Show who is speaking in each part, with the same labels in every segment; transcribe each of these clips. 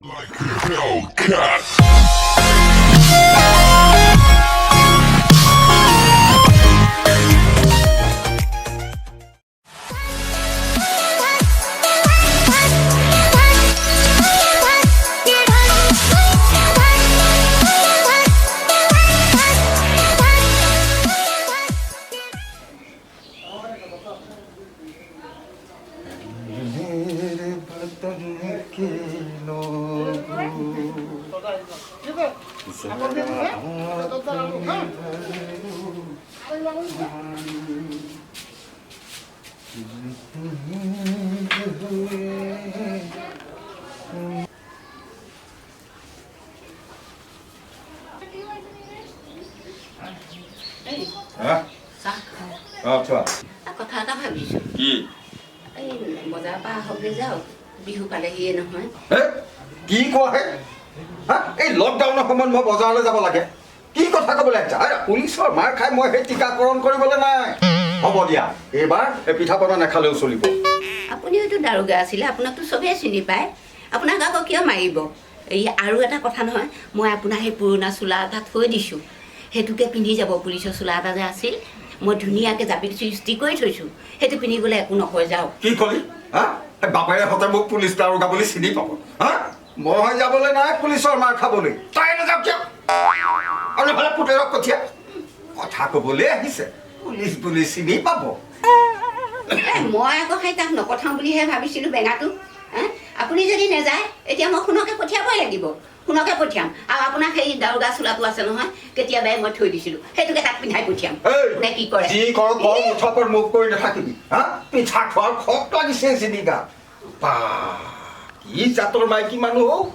Speaker 1: Like a Hellcat.
Speaker 2: मेरे वतन के लोगों, जरा आंखें भरो हुए।
Speaker 3: এই
Speaker 2: হা?
Speaker 3: চাহ খাওঁ।
Speaker 2: আচ্ছা।
Speaker 3: কথা এটা ভাবিছোঁ।
Speaker 2: কি?
Speaker 3: এই বজাৰৰ পৰা আহকগৈ যাওক, বিহু পালেহিয়ে নহয়।
Speaker 2: হে, কি কোৱাহে? হা, এই লকডাউনৰ সময়ত মই বজাৰলৈ যাব লাগে? কি কথা ক'বলৈ আহিছা? আৰে, পুলিচৰ মাৰ খাই মই সেই টীকাকৰণ কৰিবলৈ নাই। হ'ব দিয়া, এইবাৰ এই পিঠা পনা নাখালেও চলিব।
Speaker 3: আপুনিওতো দাৰোগা আছিলে, আপোনাকতো চবেই চিনি পায়, আপোনাক আকৌ কিয় মাৰিব? এই আৰু এটা কথা নহয়, মই আপোনাৰ সেই পুৰণা চোলা এটা থৈ দিছোঁ, সেইটোকে পিন্ধি যাব। পুলিচৰ চোলা এটা যে আছিল, মই ধুনীয়াকৈ জাপি দিছোঁ, ইস্ত্ৰি কৰি থৈছোঁ, সেইটো পিন্ধি গ'লে একো নকয়, যাওক।
Speaker 2: কি ক'লি? হা, এই বাপেৰে মোক পুলিচ দাৰোগা বুলি চিনি পাব? হা, মই যাবলৈ নাই পুলিচৰ মাৰ খাবলৈ। তাই নাযাওক কিয়? আৰু এইফালে পুতেৰক পঠিয়া কথা ক'বলৈ আহিছে, পুলিচ বুলি চিনি পাব।
Speaker 3: এই মই আকৌ সেই তাক নপঠাওঁ বুলিহে ভাবিছিলোঁ বেঙাটো। হা, আপুনি যদি নাযায় এতিয়া মই সোণকে পঠিয়াবই লাগিব, সোণকে পঠিয়াম। আৰু আপোনাক সেই দাৰোগা চোলাটো আছে নহয়, কেতিয়াবাই মই থৈ দিছিলোঁ, সেইটোকে তাক পিন্ধাই পঠিয়াম।
Speaker 2: এই,
Speaker 3: কোনে কি কৰে?
Speaker 2: যি কৰ কৰ, মুঠৰ মুখ কৰি নাথাকিবি। হা, পিঠা খোৱাৰ খক লাগিছে চিনিকা। বা, কি জাতৰ মাইকী মানুহ অ'।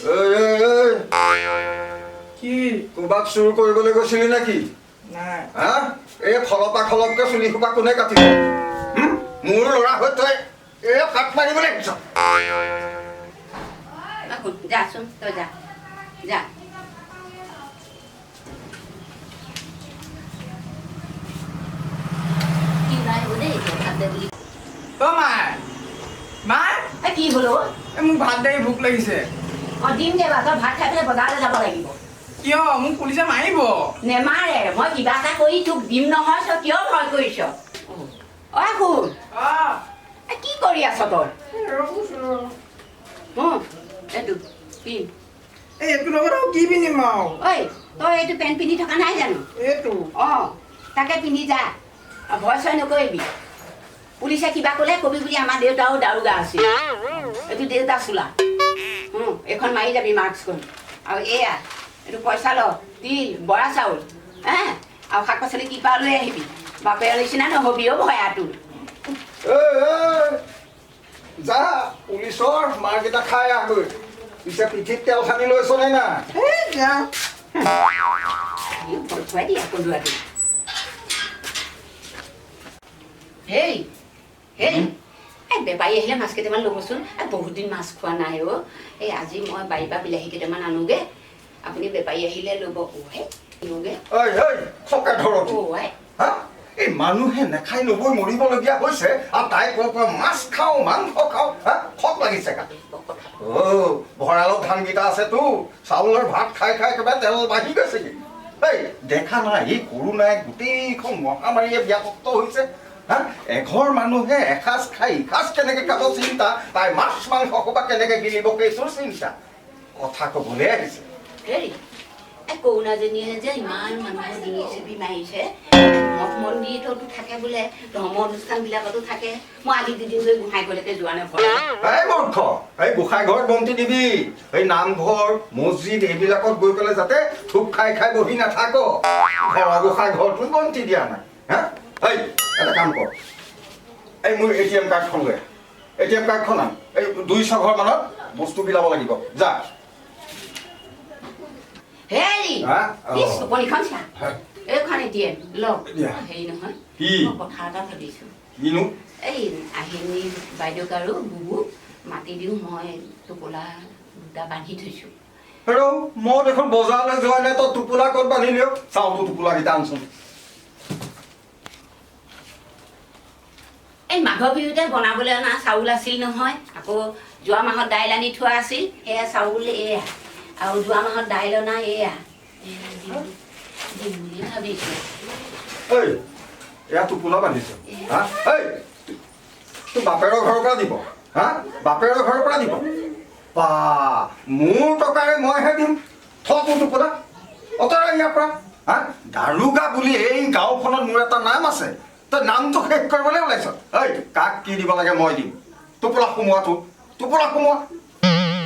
Speaker 2: এই, এই, এই,
Speaker 4: কি?
Speaker 2: ক'ৰবাত চুৰ কৰিবলৈ গৈছিলি নেকি?
Speaker 4: নাই।
Speaker 2: হা, এই খলপা খলপকে চুলি সোপা কোনে কাটিলে? হুম? মোৰ ল'ৰা হৈ তই এই কাট মাৰিবলৈ আহিছ?
Speaker 3: শুন, যাচোন তই, যা যা। কি ওলাই আহিব দেই এতিয়া, ভাত দে বুলি।
Speaker 4: অ মা, মা।
Speaker 3: এই কি হ'ল অ'?
Speaker 4: এই মোক ভাত দে, ভোক লাগিছে।
Speaker 3: অ, দিম দে বাৰু, তই ভাত খাই পেলাই বজাৰলৈ যাব লাগিব।
Speaker 4: কিয়? মোক পুলিচে মাৰিব?
Speaker 3: নেমাৰে, মই কিবা এটা কৰি তোক দিম নহয়, তই কিয় ভয় কৰিছ? অ শুন।
Speaker 4: অ।
Speaker 3: এই কি কৰি আছ তই? অ, এইটো পিন্ধ।
Speaker 4: এই এইটো লগত আৰু কি পিন্ধিম আৰু?
Speaker 3: ঐ, তই এইটো পেণ্ট পিন্ধি থকা নাই জানো?
Speaker 4: এইটো।
Speaker 3: অ, তাকে পিন্ধি যা আৰু ভয় চয় নকৰিবি। পুলিচে কিবা ক'লে কবি বুলি আমাৰ দেউতাও দাৰোগা আছিল, এইটো দেউতা চোলা। এইখন মাৰি যাবি মাস্কখন। আৰু এয়া এইটো পইচা ল, তিল, বৰা চাউল, হে, আৰু শাক পাচলি কি পাওঁ লৈ আহিবি। বাপেৰৰ নিচিনা নহবি অ' ভয়াটোৰ।
Speaker 2: এই, এই, যা, পুলিচৰ মাৰকেইটা খাই আহগৈ। পিছে পিঠিত তেল সানি লৈছ নে নাই?
Speaker 4: এই যা।
Speaker 3: ই ভয় খুৱাই দিয়ে কন্দুৱাটো। হেই হেই, এই বেপাৰী আহিলে মাছ কেইটামান ল'বচোন। এই বহুত দিন মাছ খোৱা নাই অ'। এই আজি মই বাৰীৰ পৰা বিলাহী কেইটামান আনোগে, আপুনি বেপাৰী আহিলে ল'ব। অ' হে, আনোগে।
Speaker 2: ঐ ঐ, খকে ধৰতি।
Speaker 3: অ' আই।
Speaker 2: হা, এই মানুহে নাখাই নবৈ মৰিবলগীয়া হৈছে আৰু তাই ক'ৰ পৰা মাছ খাওঁ মাংস খাওঁ? হা, খক লাগিছে গাত। অ', ভঁৰালত ধানকেইটা আছেতো, চাউলৰ ভাত খাই খাই একেবাৰে তেল বাঢ়ি গৈছেগৈ। এই দেখা নাই, এই কৰোণাই গোটেইখন মহামাৰীয়ে ব্যাপক্ত হৈছে। হা, এঘৰ মানুহে এসাঁজ খাই ইসাঁজ কেনেকে খাব চিন্তা, তাই মাছ মাংস সোপা কেনেকে গিলিব সেইটোৰ চিন্তা। কথা ক'বলৈ আহিছে।
Speaker 3: হেৰি, এই কৰোণাজনীয়ে যে ইমান মানুহৰ ডিঙি চেপি মাৰিছে, মঠ মন্দিৰতো থাকে বোলে, ধৰ্ম অনুষ্ঠানবিলাকতো থাকে। মই আজি দুদিন ধৰি গোঁসাই ঘৰলৈকে যোৱা নাই ভয়তে।
Speaker 2: এই মূৰ্খ, এই গোঁসাই ঘৰত বন্তি দিবি, এই নামঘৰ মছজিদ এইবিলাকত গৈ পেলাই যাতে থোপ খাই খাই বহি নাথাক। ঘৰৰ গোঁসাই ঘৰটোত বন্তি দিয়া নাই। হা, এই এটা কাম কৰ, এই মোৰ এটিএম কাৰ্ডখন লৈ আহ। এটিএম কাৰ্ডখন আন, এই 200 ঘৰ মানত বস্তু বিলাব লাগিব, যা।
Speaker 3: হেৰি,
Speaker 2: হা?
Speaker 3: এই
Speaker 2: অ।
Speaker 3: চকনিখন চা।
Speaker 2: হয়।
Speaker 3: এইখন এটিএম লওক।
Speaker 2: দিয়া।
Speaker 3: হেৰি নহয়,
Speaker 2: কি?
Speaker 3: মই কথা এটা ভাবিছোঁ।
Speaker 2: কিনো?
Speaker 3: এই আহিনী বাইদেউক আৰু বুবুক মাতি দিওঁ, মই টোপোলা দুটা বান্ধি থৈছোঁ।
Speaker 2: হেৰ', মই দেখোন বজাৰলৈ যোৱা নাই, তই টোপোলা ক'ত বান্ধিলি অ'? চাওঁ, তোৰ টোপোলাকেইটা আনচোন।
Speaker 3: এই মাঘৰ বিহুতে বনাবলৈ অনা চাউল আছিল নহয়, আকৌ যোৱা মাহত দাইল আনি থোৱা আছিল, সেয়া চাউল এয়া, আৰু যোৱা মাহত দাইল অনা এয়া দিম বুলি ভাবিছোঁ।
Speaker 2: ঐ, এয়া টোপোলা বান্ধিছ হা? ঐ, তোৰ বাপেৰৰ ঘৰৰ পৰা দিব হা? বাপেৰৰ ঘৰৰ পৰা দিব? বা, মোৰ টকাৰে মইহে দিম। থ তোৰ টোপোলা, অঁতৰা ইয়াৰ পৰা। হা, দাৰোগা বুলি এই গাঁওখনত মোৰ এটা নাম আছে, তই নামটো শেষ কৰিবলৈ ওলাইছ। ঐ, কাক কি দিব লাগে মই দিম। টোপোলা সোমোৱা, তোৰ টোপোলা সোমোৱা।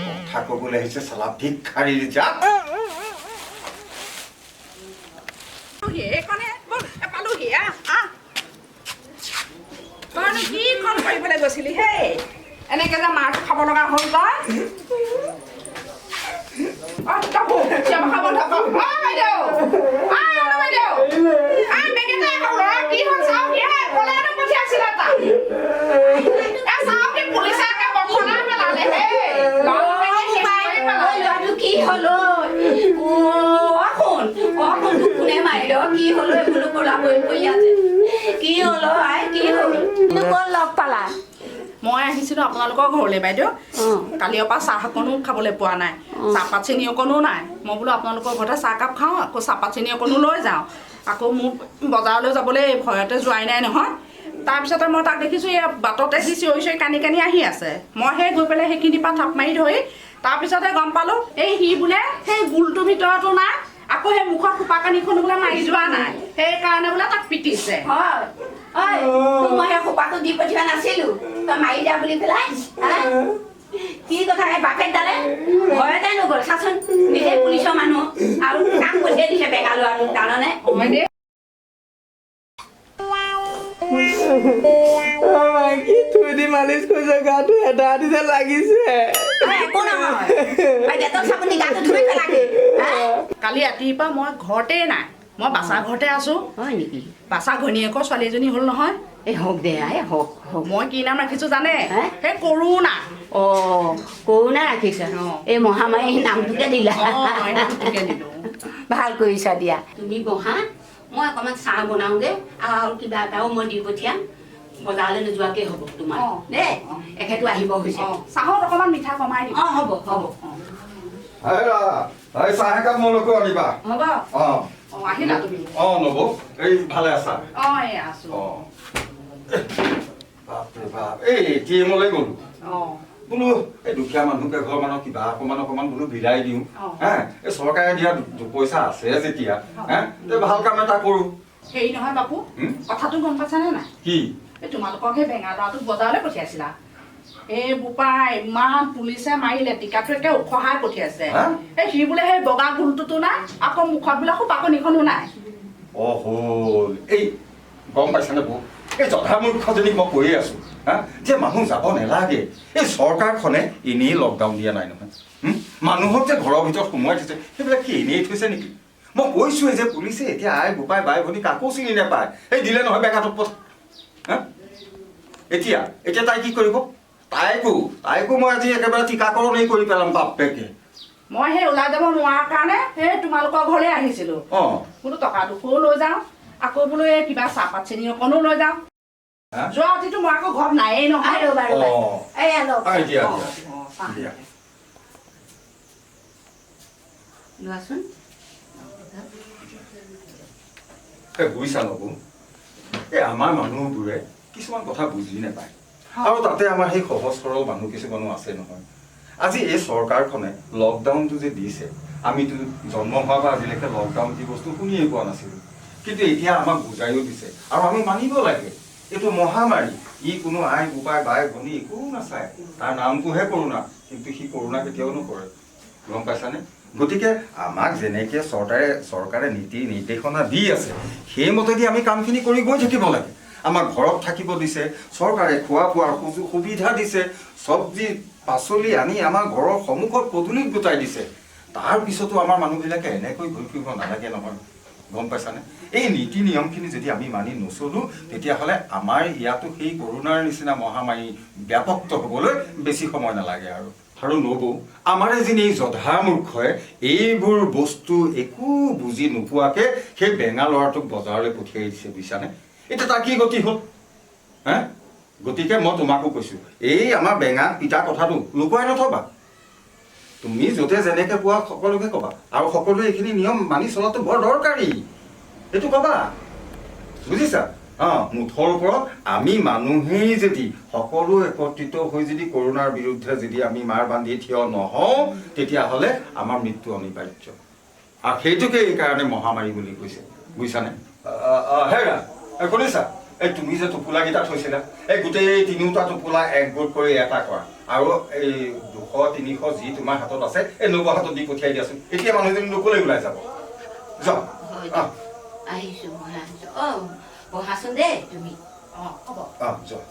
Speaker 2: কথা ক'বলৈ আহিছে চালা ভিক্ষাৰীৰ জাত।
Speaker 5: এইখনহে ব'ল, পালোহি। আহ আহ, তইনো কিখন কৰিবলৈ গৈছিলি হেই? এনেকে যে মাৰটো খাব লগা হ'ল তই। অ, তই চিঞৰ বাখৰ বন্ধ কৰ। অ বাইদেউ, অ বাইদেউ, আ বেগেতে আহক। ল'ৰা কি হ'ল চাওক হে, ক'লেনো পঠিয়াইছিলে তাক। এ চাওক, পুলিচে একে বখলা পেলালে হেই।
Speaker 3: ল'ৰাটো কি হ'ল? অ শুন, অ শুন, তোক কোনে মাৰিলে? কি হ'ল? বোলো ক'লা পৰি পৰি আছে, কি হ'ল আই, কি হ'ল? ক'ত লগ পালা?
Speaker 5: মই আহিছিলোঁ আপোনালোকৰ ঘৰলৈ বাইদেউ। কালিৰ পৰা চাহ অকণো খাবলৈ পোৱা নাই, চাহপাত চেনি অকণো নাই। মই বোলো আপোনালোকৰ ঘৰতে চাহকাপ খাওঁ, আকৌ চাহপাত চেনি অকণো লৈ যাওঁ। আকৌ মোৰ বজাৰলৈ যাবলৈ ভয়তে যোৱাই নাই নহয়। তাৰপিছতে মই তাক দেখিছোঁ এই বাটতে সি চিঞৰি চিঞৰি কান্দি কান্দি আহি আছে। মই সেই গৈ পেলাই সেইখিনিৰ পৰা থাপ মাৰি ধৰি তাৰপিছতে গম পালোঁ, এই সি বোলে সেই গোলটোৰ ভিতৰতো নাই, আকৌ সেই মুখত সোপা কানিখনো বোলে মাৰি যোৱা নাই, সেইকাৰণে বোলে তাক পিটিছে।
Speaker 3: হয়, মই সেই সোপাটো দি পঠিওৱা নাছিলো, তই মাৰি যা বুলি পেলাই। কি কথা, এই বাপেক দালে ভয়তে নগ'ল। চাচোন, নিজে পুলিচৰ মানুহ আৰু কাম পঠিয়াই দিছে বেঙা ল'ৰাটোক, জাননে?
Speaker 4: কি থৈ দি মালিচ কৰিছে, গাটো এটা দিছে লাগিছে।
Speaker 3: একো নহয়, ডেটল চাবোন দি গাটো ধুই পেলাগে।
Speaker 5: কালি ৰাতিপুৱা মই ঘৰতে নাই, মই বাচা ঘৰতে আছো।
Speaker 3: হয় নেকি?
Speaker 5: বাচা ঘৈণীয়েকৰ ছোৱালী এজনী হ'ল নহয়।
Speaker 3: এই হওক দে, এই হওক হওক।
Speaker 5: মই কি নাম ৰাখিছো জানে? সেই কৰোণা।
Speaker 3: অ, কৰোণা ৰাখিছা? এই মহামাৰী নামটোকে দিলা। ভাল কৰিছা দিয়া। তুমি বহা, মই অকণমান চাহ বনাওঁগে, আৰু কিবা এটাও মই দি পঠিয়াম। বজাৰলৈ নোযোৱাকে হ'ব তোমাৰ দেই, এখেতো আহিব হৈছে।
Speaker 5: চাহত অকণমান মিঠা কমাই দিবা।
Speaker 3: অ হ'ব হ'ব।
Speaker 2: চাহ একাপ মোলৈকো আনিবা।
Speaker 5: হ'ব।
Speaker 2: অ
Speaker 5: আহিলা তুমি?
Speaker 2: অ নবৌ, এই ভালে আছা?
Speaker 5: অ এই আছো।
Speaker 2: অ বাপৰে বাপ, এই এটিএমলৈ গ'লো বোলো, এই দুখীয়া মানুহ কেইঘৰ মানৰ কিবা অকণমান অকণমান বোলো বিলাই দিওঁ। হে, এই চৰকাৰে দিয়া পইচা আছে যেতিয়া, হে ভাল কাম এটা কৰোঁ।
Speaker 5: হেৰি নহয় বাপু, কথাটো গম পাইছানে নাই?
Speaker 2: কি?
Speaker 5: এই তোমালোকক সেই বেঙা ল'ৰাটোক বজাৰলৈ পঠিয়াইছিলা। এই বোপাই ইমান পুলিচে মাৰিলে, টিকাটো একে উখহাই পঠিয়াইছে। এই সি বোলে সেই বগা গোলটোতো নাই, আকৌ মুখত বোলে সোপাকনিখনো নাই।
Speaker 2: অ হ'ল, এই গম পাইছানে বৌ, এই জধামূৰ্খজনীক মই কৈয়ে আছো হা, যে মানুহ যাব নালাগে। এই চৰকাৰখনে এনেই লকডাউন দিয়া নাই নহয়। মানুহক যে ঘৰৰ ভিতৰত সোমোৱাই থৈছে, সেইবিলাক কি এনেই থৈছে নেকি? মই কৈছোৱে যে পুলিচে এতিয়া আই বোপাই বাই ভনী কাকো চিনি নাপায়। এই দিলে নহয় বেঙাটোক পথ। হা, এতিয়া এতিয়া তাই কি কৰিব? তাইকো মই আজি একেবাৰে টীকাকৰণেই কৰি পেলাম বাপেকে।
Speaker 5: মই সেই ওলাই যাব নোৱাৰাৰ কাৰণে সেই তোমালোকৰ ঘৰলৈ আহিছিলোঁ। বোলো টকা দুশও লৈ যাওঁ, আকৌ বোলো এই কিবা চাহপাত চেনি অকণো লৈ যাওঁ। যোৱা ৰাতিটো মই আকৌ ঘৰত নায়েই নহয়।
Speaker 3: লোৱাচোন।
Speaker 2: বুজিছা নবৌ, এই আমাৰ মানুহবোৰে কিছুমান কথা বুজি নাপায়, আৰু তাতে আমাৰ সেই সহজ সৰল মানুহ কিছুমানো আছে নহয়। আজি এই চৰকাৰখনে লকডাউনটো যে দিছে, আমিতো জন্ম হোৱাৰ পৰা আজিলৈকে লকডাউন কি বস্তু শুনিয়ে পোৱা নাছিলোঁ, কিন্তু এতিয়া আমাক বুজাইও দিছে আৰু আমি মানিব লাগে। এইটো মহামাৰী, ই কোনো আই বোপাই বাই ভনী একো নাচায়। তাৰ নামটোহে কৰোণা, কিন্তু সি কৰোণা কেতিয়াও নকৰে, গম পাইছানে? গতিকে আমাক যেনেকৈ চৰকাৰে নীতি নিৰ্দেশনা দি আছে, সেইমতেদি আমি কামখিনি কৰি গৈ থাকিব লাগে। আমাক ঘৰত থাকিব দিছে চৰকাৰে, খোৱা বোৱাৰ সুযোগ সুবিধা দিছে, চব্জি পাচলি আনি আমাৰ ঘৰৰ সন্মুখত পদূলিত গোটাই দিছে। তাৰপিছতো আমাৰ মানুহবিলাকে এনেকৈ ঘূৰি ফুৰিব নালাগে নহয়, গম পাইছানে? এই নীতি নিয়মখিনি যদি আমি মানি নচলোঁ, তেতিয়াহ'লে আমাৰ ইয়াতো সেই কৰোণাৰ নিচিনা মহামাৰী ব্যাপক হ'বলৈ বেছি সময় নালাগে। আৰু আৰু নবৌ, আমাৰ এজনী এই জধামূৰ্খই এইবোৰ বস্তু একো বুজি নোপোৱাকৈ সেই বেঙা ল'ৰাটোক বজাৰলৈ পঠিয়াই দিছে, বুজিছানে? এতিয়া তাৰ কি গতি হ'ল? হে, গতিকে মই তোমাকো কৈছোঁ, এই আমাৰ বেঙা পিতা কথাটো লুকুৱাই নথবা। তুমি য'তে যেনেকৈ পোৱা সকলোকে ক'বা, আৰু সকলোৱে এইখিনি নিয়ম মানি চলাটো বৰ দৰকাৰী, এইটো ক'বা, বুজিছা? অঁ, মুঠৰ ওপৰত আমি মানুহেই যদি সকলো একত্ৰিত হৈ যদি কৰোণাৰ বিৰুদ্ধে যদি আমি মাৰ বান্ধি থিয় নহওঁ, তেতিয়াহ'লে আমাৰ মৃত্যু অনিবাৰ্য। আৰু সেইটোকে এইকাৰণে মহামাৰী বুলি কৈছে, বুজিছানে? হেৰা, এই শুনিছা, এই তুমি যে টোপোলাকেইটা থৈছিলা, এই গোটেই তিনিওটা টোপোলা একগোট কৰি এটা কৰা, আৰু এই 200-300 যি তোমাৰ হাতত আছে এই নবৌ হাতত দি পঠিয়াই দিয়াচোন। এতিয়া মানুহজনী নক'লেই ওলাই যাব। যাওঁ।
Speaker 3: হয়, আহিছোঁ মই, আহিছোঁ। অঁ, বহাচোন দেই তুমি।
Speaker 5: অঁ, হ'ব।
Speaker 2: অঁ, যোৱা।